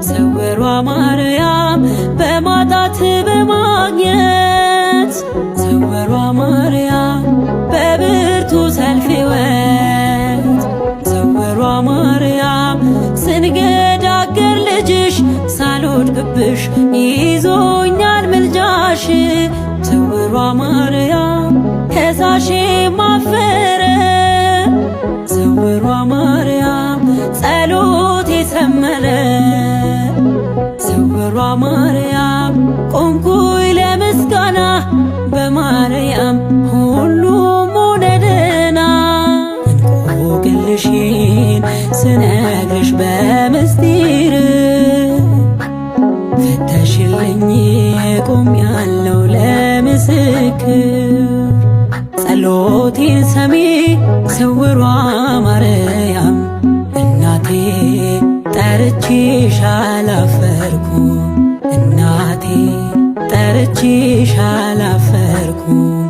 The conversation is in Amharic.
ስውሯ ማርያም በማጣት በማግኘት፣ ስውሯ ማርያም በብርቱ ሰልፍ ሕይወት፣ ስውሯ ማርያም ስንገዳገር ልጅሽ ሳልወድቅብሽ ይዞኛል ምልጃሽ፣ ስውሯ ማርያም ከሳሼ ማፈረ፣ ስውሯ ማርያም ጸሎቴ ሰመረ፣ ስውሯ ማርያም ቆምኩኝ ለምስጋና፣ በማርያም ሁሉም ሆነ ደህና። እንቆቅልሽን ስነግርሽ በምስጢር ፈተሽልኝ ቆሜያለሁ ለምስክር፣ ጸሎቴን ሰሚ ስውሯ ማርያም እናቴ ጠርቼሽ አላፈርኩም፣ እናቴ ጠርቼሽ አላፈርኩም።